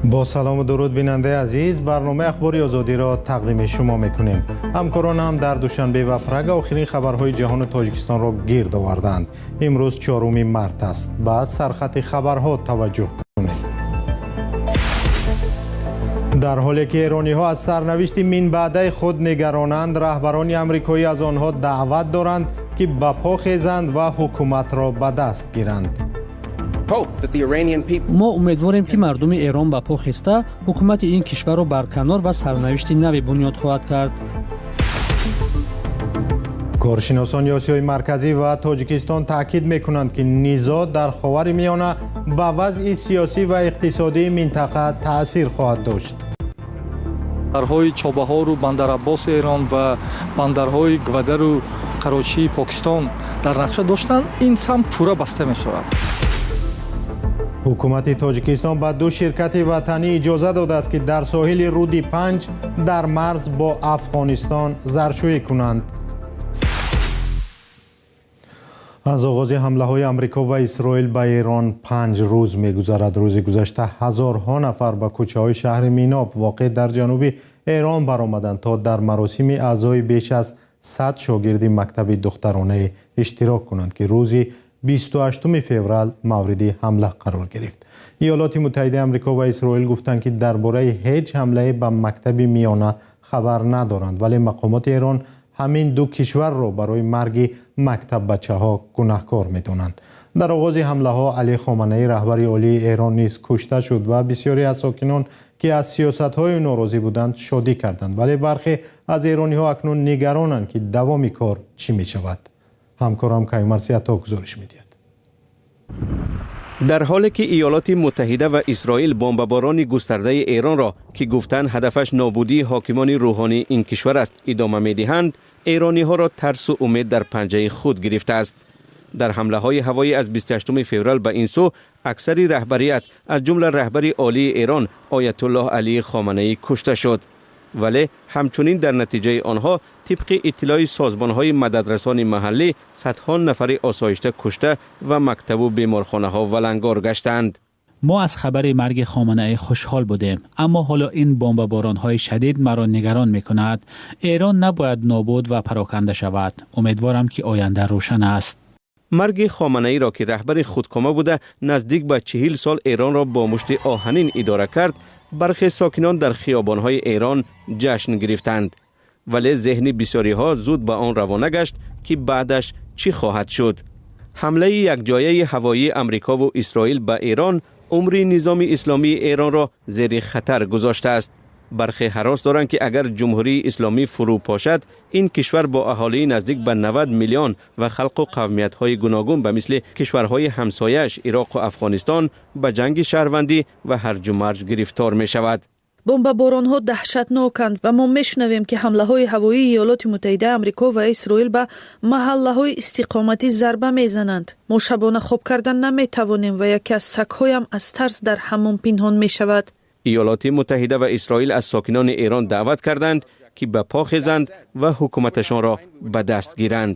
Бо салому дуруд, бинандаи азиз, барномаи Ахбори Озодиро тақдими шумо мекунем. Ҳамкоронам дар Душанбе ва Прага охирин хабарҳои ҷаҳону Тоҷикистонро гирд овардаанд. Имрӯз 4 март аст. Ба сархати хабарҳо таваҷҷӯҳ кунед. Дар ҳоле ки эрониҳо аз сарнавишти минбаъдаи худ нигаронанд, раҳбарони амрикоӣ аз онҳо даъват доранд, ки ба по хезанд ва ҳукуматро ба даст гиранд. Мо умедворем, ки мардуми Эрон ба по хеста, ҳукумати ин кишварро барканор ва сарнавишти наве бунёд хоҳад кард. Коршиносони Осиёи Марказӣ ва Тоҷикистон таъкид мекунанд, ки низоъ дар Ховари Миёна ба вазъи сиёсӣ ва иқтисодии минтақа таъсир хоҳад дошт. Бандарҳои Чобаҳору Бандарабоси Эрон ва бандарҳои Гвадару Карочии Покистон дар нақша доштанд, ин самт пурра баста мешавад. Ҳукумати Тоҷикистон ба ду ширкати ватанӣ иҷоза додааст, ки дар соҳили руди Панҷ дар марз бо Афғонистон заршӯӣ кунанд. Аз оғози ҳамлаҳои Амрико ва Исроил ба Эрон 5 рӯз мегузарад. Рӯзи гузашта ҳазорҳо нафар ба кӯчаҳои шаҳри Миноб, воқеъ дар ҷануби Эрон, баромаданд, то дар маросими азои беш аз 100 шогирди мактаби духтаронае иштирок кунанд, ки рӯзи 28 феврал мавриди ҳамла қарор гирифт. Иёлоти Муттаҳидаи Амрико ва Исроил гуфтанд, ки дар бораи ҳеҷ ҳамлае ба мактаби миёна хабар надоранд, вале мақомоти Эрон ҳамин ду кишварро барои марги мактаббачаҳо гунаҳкор медонанд. Дар оғози ҳамлаҳо Алӣ Хоманаӣ, раҳбари олии Эрон, низ кушта шуд ва бисёре аз сокинон, ки аз сиёсатҳои норозӣ буданд, шодӣ карданд. Вале бархе аз эрониҳо акнун нигаронанд, ки давоми кор чӣ мешавад. Ҳамкорам Каюмарс Ато гузориш медиҳад. Дар ҳоле ки Иёлоти Муттаҳида ва Исроил бомбаборони густардаи Эронро, ки гуфтанд ҳадафаш нобудии ҳокимони рӯҳонии ин кишвар аст, идома медиҳанд, эрониҳоро тарсу умед дар панҷаи худ гирифтааст. Дар ҳамлаҳои ҳавоӣ аз 28 феврал ба ин сӯ аксари раҳбарият, аз ҷумла раҳбари олии Эрон Оятуллоҳ Алӣ Хоманаӣ, кушта шуд. Вале ҳамчунин дар натиҷаи онҳо, тибқи иттилои созмонҳои мададрасони маҳаллӣ, садҳо нафари осоишта кушта ва мактабу беморхонаҳо валангор гаштаанд. Мо аз хабари марги Хоманаӣ хушҳол будем, аммо ҳоло ин бомбаборонҳои шадид маро нигарон мекунад. Эрон набояд нобуд ва пароканда шавад. Умедворам, ки оянда рӯшан аст. Марги Хоманаиро, ки раҳбари худкома буда, наздик ба 40 сол Эронро бо мушти оҳанин идора кард, бархе сокинон дар хиёбонҳои Эрон ҷашн гирифтанд. Вале зеҳни бисёриҳо зуд ба он равона гашт, ки баъдаш чӣ хоҳад шуд. Ҳамлаи якҷояи ҳавоии Амрикову Исроил ба Эрон умри низоми исломии Эронро зери хатар гузоштааст. Бархе ҳарос доранд, ки агар Ҷумҳурии Исломӣ фурӯ пошад, ин кишвар бо аҳолии наздик ба 90 миллион ва халқу қавмиятҳои гуногун, ба мисли кишварҳои ҳамсояаш Ироқу Афғонистон, ба ҷанги шаҳрвандӣ ва ҳарҷу марҷ гирифтор мешавад. Бомбаборонҳо даҳшатноканд ва мо мешунавем, ки ҳамлаҳои ҳавоии Иёлоти Муттаҳидаи Амрико ва Исроил ба маҳаллаҳои истиқоматӣ зарба мезананд. Мо шабона хоб кардан наметавонем ва яке аз сагҳоям аз тарс дар ҳаммом пинҳон мешавад. Иёлоти Муттаҳида ва Исроил аз сокинони Эрон даъват карданд, ки ба по хезанд ва ҳукуматашонро ба даст гиранд.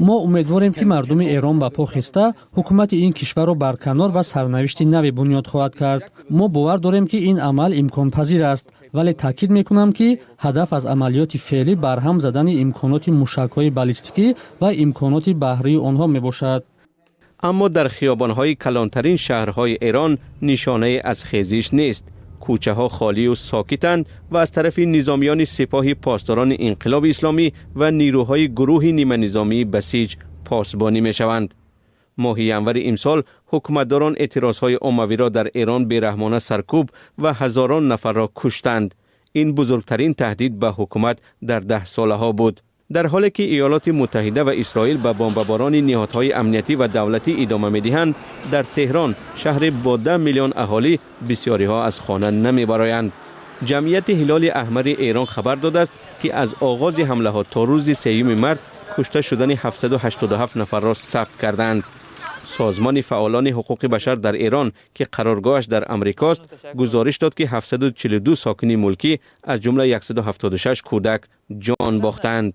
Мо умедворем, ки мардуми Эрон ба по хеста, ҳукумати ин кишварро барканор ва сарнавишти наве бунёд хоҳад кард. Мо бовар дорем, ки ин амал имконпазир аст, вале таъкид мекунам, ки ҳадаф аз амалиёти феълӣ барҳам задани имконоти мушакҳои баллистикӣ ва имконоти баҳрии онҳо мебошад. Аммо дар хиёбонҳои калонтарин шаҳрҳои Эрон нишонае аз хезиш нест. Кӯчаҳо холию сокитанд ва аз тарафи низомиёни Сипоҳи Посдорони Инқилоби Исломӣ ва нирӯҳои гурӯҳи ниманизомии Басиҷ посбонӣ мешаванд. Моҳи январи имсол ҳукуматдорон эътирозҳои оммавиро дар Эрон бераҳмона саркӯб ва ҳазорон нафарро куштанд. Ин бузургтарин таҳдид ба ҳукумат дар 10 солаҳо буд. Дар ҳоле ки Иёлоти Муттаҳида ва Исроил ба бомбаборони ниҳодҳои амниятӣ ва давлатӣ идома медиҳанд, дар Теҳрон, шаҳре бо 10 миллион аҳолӣ, бисёриҳо аз хона намебароянд. Ҷамъияти Ҳилоли Аҳмари Эрон хабар додааст, ки аз оғози ҳамлаҳо то рӯзи 3 март кушта шудани 787 нафарро сабт кардаанд. Созмони фаъолони ҳуқуқи башар дар Эрон, ки қароргоҳаш дар Амрикост, гузориш дод, ки 742 сокини мулкӣ, аз ҷумла 176 кӯдак, ҷон бохтаанд.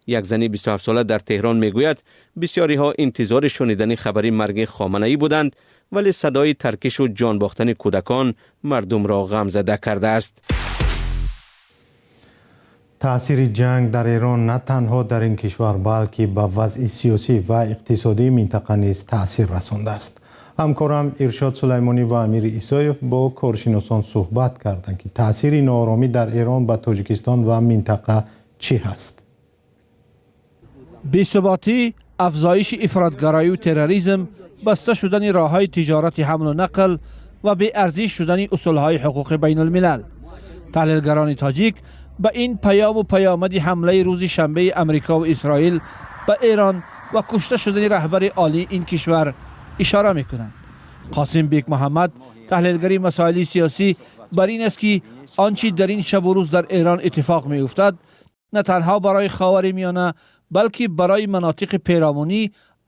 Як зани 27 сола дар Теҳрон мегӯяд, бисёриҳо интизори шунидани хабари марги Хоманаӣ буданд, Вале садои таркишу ҷон бохтани кӯдакон мардумро ғамзада кардааст. Таъсири ҷанг дар Эрон на танҳо дар ин кишвар, балки ба вазъи сиёсӣ ва иқтисодии минтақа низ таъсир расондааст. Ҳамкорам Иршод Сулаймонӣ ва Амир Исоев бо коршиносон суҳбат карданд, ки таъсири нооромӣ дар Эрон ба Тоҷикистон ва минтақа чӣ ҳаст. Бесуботӣ, афзоиши ифротгароию терроризм, баста шудани роҳҳои тиҷорати ҳамлу нақл ва беарзиш шудани усулҳои ҳуқуқи байнулмилал. Таҳлилгарони тоҷик ба ин паёму паёмади ҳамлаи рӯзи шанбеи Амрико ва Исроил ба Эрон ва кушта шудани раҳбари олии ин кишвар ишора мекунанд. Қосим Бек Муҳаммад, таҳлилгари масоили сиёсӣ, бар ин аст, ки он чи дар ин шабу рӯз дар Эрон иттифоқ меуфтад, на танҳо барои Ховари Миёна, балки барои манотиқи перомунӣ,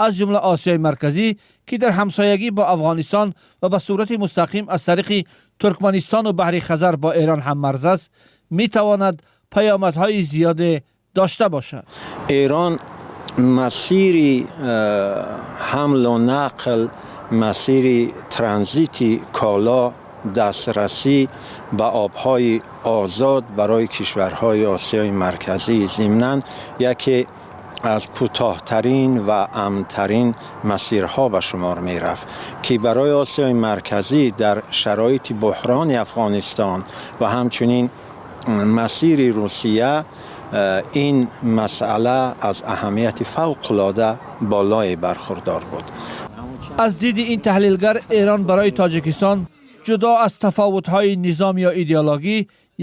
аз ҷумла Осиёи Марказӣ, ки дар ҳамсоягӣ бо Афғонистон ва ба сурати мустақим аз тариқи Туркманистону баҳри Хазар бо Эрон ҳаммарз аст, метавонад паёмадҳои зиёде дошта бошад. Эрон масири ҳамлу нақл, масири транзити коло, дастрасӣ ба обҳои озод барои кишварҳои Осиёи Марказӣ, зимнан яке аз кӯтоҳтарин ва амнтарин масирҳо ба шумор мерафт, ки барои Осиёи Марказӣ дар шароити буҳрони Афғонистон ва ҳамчунин масири Русия ин масъала аз аҳамияти фавқулода болое бархурдор буд. Аз диди ин таҳлилгар, Эрон барои Тоҷикистон, ҷудо аз тафовутҳои низом ё идеологӣ,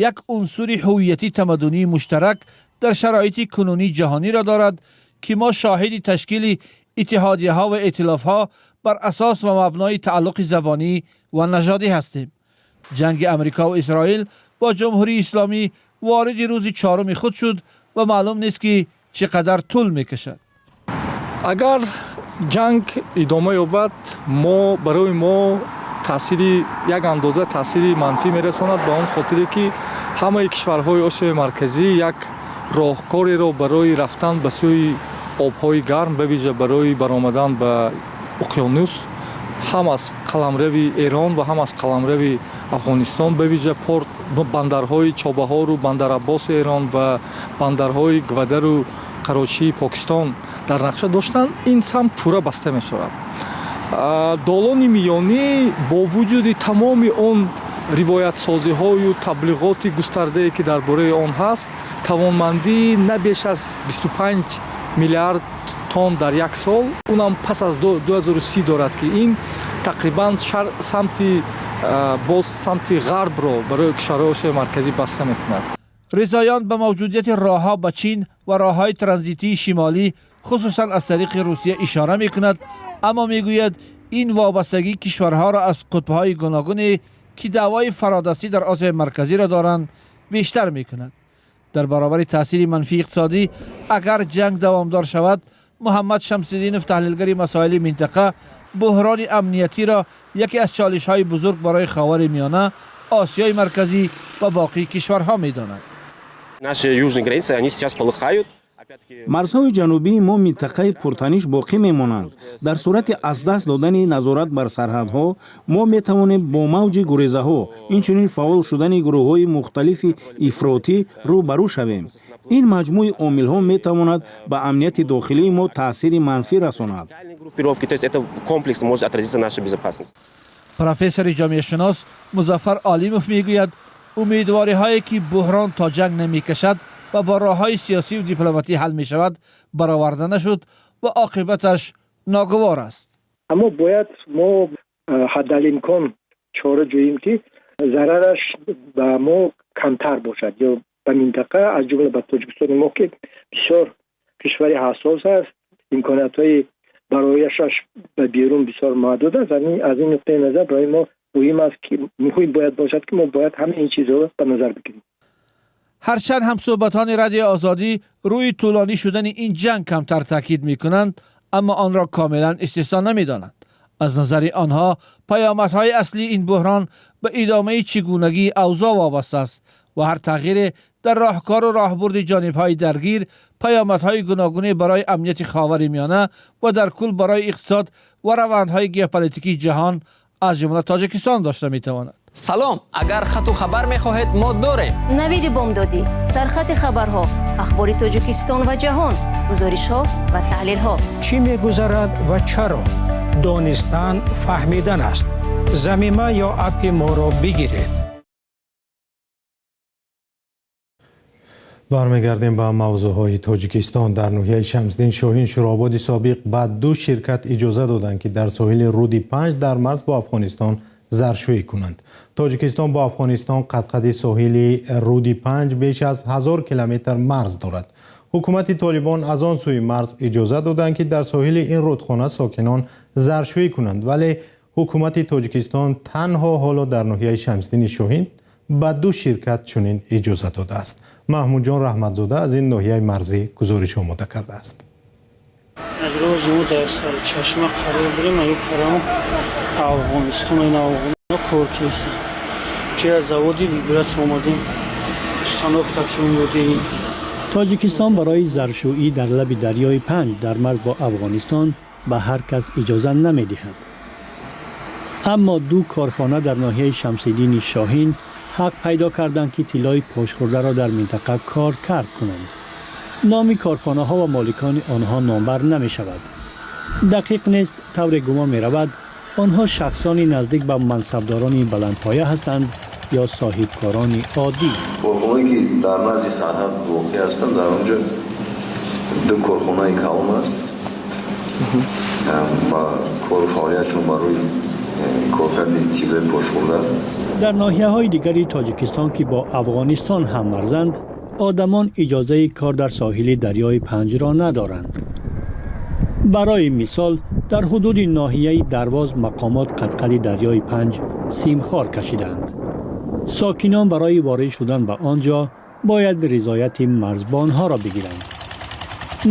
як унсури ҳувиятӣ, тамаддунии муштарак дар шароити кунунии ҷаҳониро дорад, ки мо шоҳиди ташкили иттиҳодияҳо ва эътилофҳо бар асос ва мабнои тааллуқи забонӣ ва нажодӣ ҳастем. Ҷанги Амрико ва Исроил бо Ҷумҳурии Исломӣ вориди рӯзи чаҳоруми худ шуд ва маълум нест, ки чӣ қадар тӯл мекашад. Агар ҷанг идома ёбад, мо барои мо таъсири як андоза таъсири манфӣ мерасонад, ба он хотире ки ҳамаи кишварҳои Осиёи Марказӣ як роҳкореро барои рафтан ба сӯи обҳои гарм, ба вижа барои баромадан ба уқёнус, ҳам аз қаламрави Эрон ва ҳам аз қаламрави Афғонистон, ба вижа порт, бандарҳои Чобаҳору Бандараббоси Эрон ва бандарҳои Гвадару Қарочии Покистон дар нақша доштанд, ин самт пурра баста мешавад. Долони Миёнӣ бо вуҷуди тамоми он ривоятсозиҳою таблиғоти густардае, ки дар бораи он ҳаст, тавонмандии на беш аз 25 миллиард тонн дар як сол, унам пас аз 2030 дорад, ки ин тақрибан самти боз самти ғарбро барои кишварҳои Осиёи Марказӣ баста мекунад. Ризоён ба мавҷудияти роҳҳо ба Чин ва роҳҳои транзитии шимолӣ, хусусан аз тариқи Русия, ишора мекунад, аммо мегӯяд, ин вобастагии кишварҳоро аз қутбҳои гуногуне, ки даъвои фародастӣ дар Осиёи Марказиро доранд, бештар мекунад. Дар баробари таъсири манфии иқтисодӣ, агар ҷанг давомдор шавад, Муҳаммад Шамсиддинов, таҳлилгари масоили минтақа, буҳрони амниятиро яке аз чолишҳои бузург барои Ховари Миёна, Осиёи Марказӣ ва боқии кишварҳо медонад. Наши южные границы, они сейчас полыхают. Марзҳои ҷанубии мо минтақаи пуртаниш боқӣ мемонанд. Дар сурати аз даст додани назорат бар сарҳадҳо, мо метавонем бо мавҷи гурезаҳо, инчунин фаъол шудани гурӯҳҳои мухталифи ифротӣ рӯ ба рӯ шавем. Ин маҷмӯи омилҳо метавонад ба амнияти дохилии мо таъсири манфӣ расонад. Группировки, то есть это комплексно может отразиться на нашей безопасности. Профессори ҷомеашинос Музаффар Олимов мегӯяд, умедвориҳое, ки буҳрон то ҷанг намекашад ва бо роҳҳои сиёсию дипломатӣ ҳал мешавад, бароварда нашуд ва оқибаташ ногувор аст. Аммо бояд мо ҳаддалимкон чора ҷӯем, ки зарараш ба мо камтар бошад ё ба минтақа, аз ҷумла ба Тоҷикистони мо, ки бисёр кишвари ҳассос аст, имкониятҳои барояшаш ба берун бисёр маҳдуд аст. Аз ин нуқтаи назар барои мо муҳим аст, ки муҳим бояд бошад, ки мо бояд ҳама ин чизҳоро ба назар бигирем. Ҳарчанд ҳамсӯҳбатони Радиои Озодӣ рӯи тӯлонӣ шудани ин ҷанг камтар таъкид мекунанд, аммо онро комилан истисно намедонанд. Аз назари онҳо, паёмадҳои аслии ин буҳрон ба идомаи чигунагии авзоъ вобаста аст ва ҳар тағйире Дар роҳкор ва роҳбурди ҷонибҳои даргир паёмадҳои гуногуне барои амнияти Ховари Миёна ва дар кул барои иқтисод ва равандҳои геополитикии ҷаҳон, аз ҷумла Тоҷикистон, дошта метавонад. Салом, агар хату хабар мехоҳед, мо дорем. Навиди бомдодӣ, сархати хабарҳо, ахбори Тоҷикистон ва ҷаҳон, гузоришҳо ва таҳлилҳо. Чӣ мегузарад ва чаро? Донистан фаҳмидан аст. Замима ё аппи моро бигиред. Бармегардем ба мавзӯъҳои Тоҷикистон. Дар ноҳияи Шамсиддин Шоҳин Шӯроободи собиқ ба ду ширкат иҷоза доданд, ки дар соҳили руди Панҷ дар марз бо Афғонистон заршӯӣ кунанд. Тоҷикистон бо Афғонистон қадқади соҳили руди Панҷ беш аз 1000 километр марз дорад. Ҳукумати Толибон аз он сӯи марз иҷоза доданд, ки дар соҳили ин рудхона сокинон заршӯӣ кунанд, вале ҳукумати Тоҷикистон танҳо ҳоло дар ноҳияи Шамсиддини Шоҳин ба ду ширкат чунин иҷоза додааст. Маҳмудҷон Раҳматзода аз ин ноҳияи марзӣ гузориш омода кардааст. Аз рӯзи мо дар сарчашма қарор дорем, аю парам Афғонистон, ин афғонҳо кор кестанд. Чи аз заводи вибратор омадем, установка ки омодем. Тоҷикистон барои заршӯӣ дар лаби дарёи Панҷ дар марз бо Афғонистон ба ҳар кас иҷоза намедиҳад. Аммо ду корхона дар ноҳияи Шамсиддини Шоҳин ҳақ пайдо карданд, ки тиллои пошхӯрдаро дар минтақа кор кард кунанд. Номи корхонаҳо ва моликони онҳо номбар намешавад. Дақиқ нест, тавре гумон меравад, онҳо шахсони наздик ба мансабдорони баландпоя ҳастанд ё соҳибкорони оддӣ. Корхонаое ки дар назди сарҳад воқеъ ҳастанд, дар он ҷо ду корхонаи калон аст ба кору фаъолиятшон барои коркарди тиллои пошхӯрда. Дар ноҳияҳои дигари Тоҷикистон, ки бо Афғонистон ҳаммарзанд, одамон иҷозаи кор дар соҳили дарёи Панҷро надоранд. Барои мисол, дар ҳудуди ноҳияи Дарвоз мақомот қадқади дарёи Панҷ симхор кашидаанд. Сокинон барои ворид шудан ба он ҷо бояд ризояти марзбонҳоро бигиранд.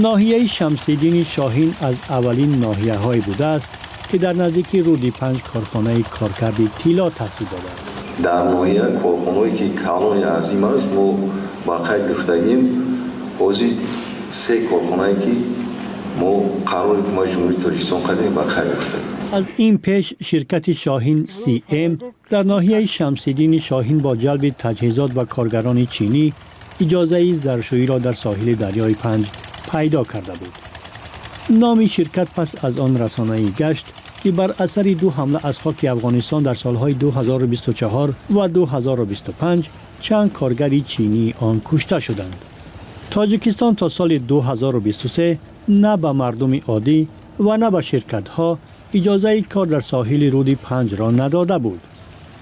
Ноҳияи Шамсиддини Шоҳин аз аввалин ноҳияҳое будааст, ки дар наздики руди Панҷ корхонаи коркарди тилло таъсис додааст. Дар ноҳия корхонаое ки калони азим аст, мо ба қайд гирифтагим, ҳозир се корхонае ки мо қарори ҳукумати Ҷумҳурии Тоҷикистон кардем, ба қайд гирифтагим. Аз ин пеш ширкати Шоҳин СМ дар ноҳияи Шамсиддини Шоҳин бо ҷалби таҷҳизот ва коргарони чинӣ иҷозаи заршӯиро дар соҳили дарёи Панҷ пайдо карда буд. Номи ширкат пас аз он расонаӣ гашт, ки бар асари ду ҳамла аз хоки Афғонистон дар солҳои 2024 ва 2025 чанд коргари чинии он кушта шуданд. Тоҷикистон то соли 2023 на ба мардуми оддӣ ва на ба ширкатҳо иҷозаи кор дар соҳили руди Панҷро надода буд,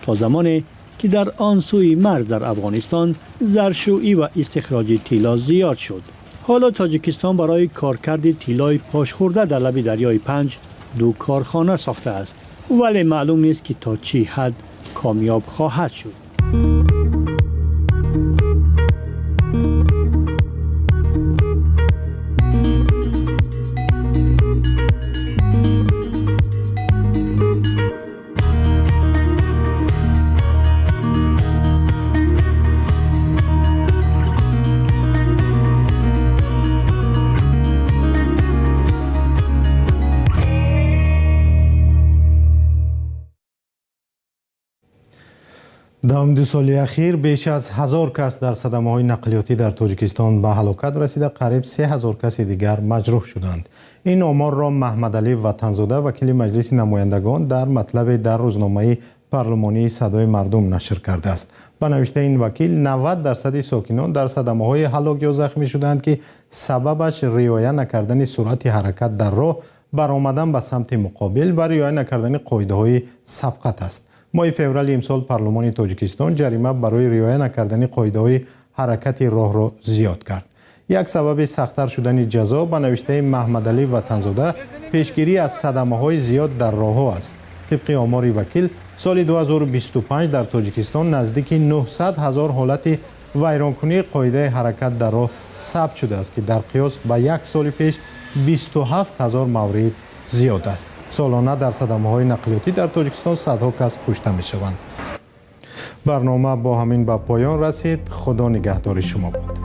то замоне ки дар он сӯи марз дар Афғонистон заршӯӣ ва истихроҷи тилло зиёд шуд. Ҳоло Тоҷикистон барои коркарди тиллои пошхӯрда дар лаби дарёи Панҷ ду корхона сохтааст, вале маълум нест, ки то чӣ ҳад комёб хоҳад шуд. Давоми 2 соли ахир беш аз 1000 кас дар садамаҳои нақлиётӣ дар Тоҷикистон ба ҳалокат расида, қариб 3000 каси дигар маҷрӯҳ шуданд. Ин оморро Маҳмадалӣ Ватанзода, вакили Маҷлиси намояндагон, дар матлабе дар рӯзномаи парлумонии Садои мардум нашр кардааст. Ба навиштаи ин вакил, 90% сокинон дар садамаҳои ҳалок ё захмӣ шуданд, ки сабабаш риоя накардани суръати ҳаракат дар роҳ, баромадан ба самти муқобил ва риоя накардани қоидаҳои сабқат аст. Моҳи феврали имсол парлумони Тоҷикистон ҷарима барои риоя накардани қоидаҳои ҳаракати роҳро зиёд кард. Як сабаби сахттар шудани ҷазо, ба навиштаи Маҳмадалӣ Ватанзода, пешгирӣ аз садамаҳои зиёд дар роҳҳо аст. Тибқи омори вакил, соли 2025 дар Тоҷикистон наздики 900 ҳазор ҳолати вайронкунии қоидаи ҳаракат дар роҳ сабт шудааст, ки дар қиёс ба як соли пеш 27 ҳазор маврид зиёд аст. Солона дар садамаҳои нақлиётӣ дар Тоҷикистон садҳо кас кушта мешаванд. Барнома бо ҳамин ба поён расид. Худо нигаҳдори шумо бод.